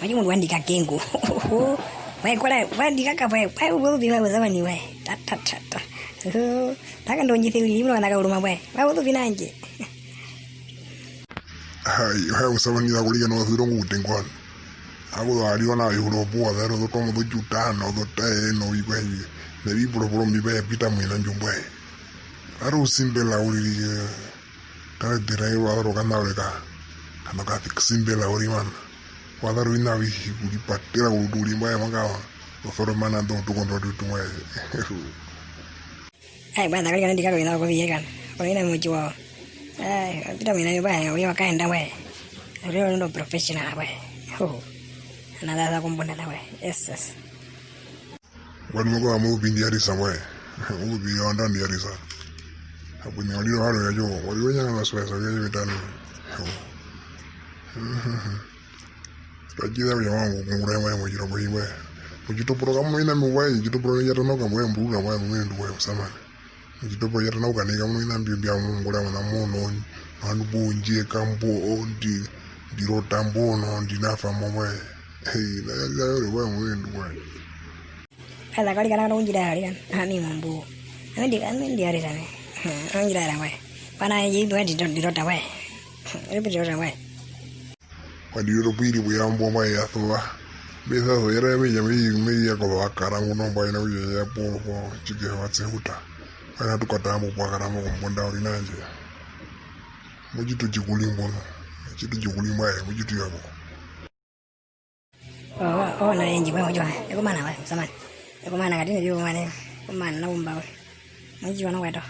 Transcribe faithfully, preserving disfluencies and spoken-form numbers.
Omundu wa ndika kengu. Wae, kora, wa ndika ka, wae, wae, wa uvi, wae, uzavani, wae. Ta, ta, ta, ta. Taka ndo njisi lili, muna wanaka uruma, wae. Wae, uvi nanje. Hai, hai, usamanira kuliga no ziro ngutengwa. Ako do ari ona yuro po, zero do tomo do jutano, do tae no ikwe. Ne bi puro puro mbi ba pita mwina njumbo. Ari usimbela uriri, eh, tare dira yo aro kana ureka. Ano ka simbela uri mana. Wa zaro ina vi kuri patera uruturi mbae maka. Ofero mana ndo tukondwa tutumwe. Ai, bwana, kali kana ndikako ina ko viyekana. Ko ina muji wao. Ai, pita mina yo baya, uyo wakaenda we. Uri ndo professional we. Ho. Another kumbunda na we. Yes, yes. Wani moko wa mu bindi yarisa we. Mu bindi onda yarisa. Hapo ni waliro haro ya jo. Waliro nyanga na swesa ya mitano. Ho. Twa tjiza kutja mo vanga okungura imwe motjitoporo tjimwe. Motjitoporo kamu na oviṋa mbi mbi, motjitoporo tja tanauka mbi mbi, mbu mbi mbi mbi, musamane. Motjitoporo tja tanauka nai kamu na oviṋa mbi mbi mbi mungura, muna mono, ovandu mbu ndji eka mbo, ndi, ndi rota mbo, no, ndi nafa mo mwe. Hei, na ya ya yore mwe mwe ndu mwe. Ela kali kana kana undjiraera, kali kana. Ami mambu. Ami ndi, ami ndi arira ne. Undjiraera mwe. Pana yindwa ndi, ndi rota mwe. Repeat rota mwe. Wa ndi rota pwiri puyambo mwa ya sova. Mesa so yera me ya me, me ya ko vakara nguno mba ina uye ya po, po, tjike wa tsehuta. Kana tukata ambo pwa kara mo kombunda uri nanje. Motjitu tjikulimbo no. Motjitu tjikulimbo aye, motjitu yako. Oh, oh, oh, na yenji, mwe, mwe, ekumana, mwe, musamane. Ekumana, katine, bi kumane, kumana, na umba, mwe. Mwe, tjiwa, no, kweto.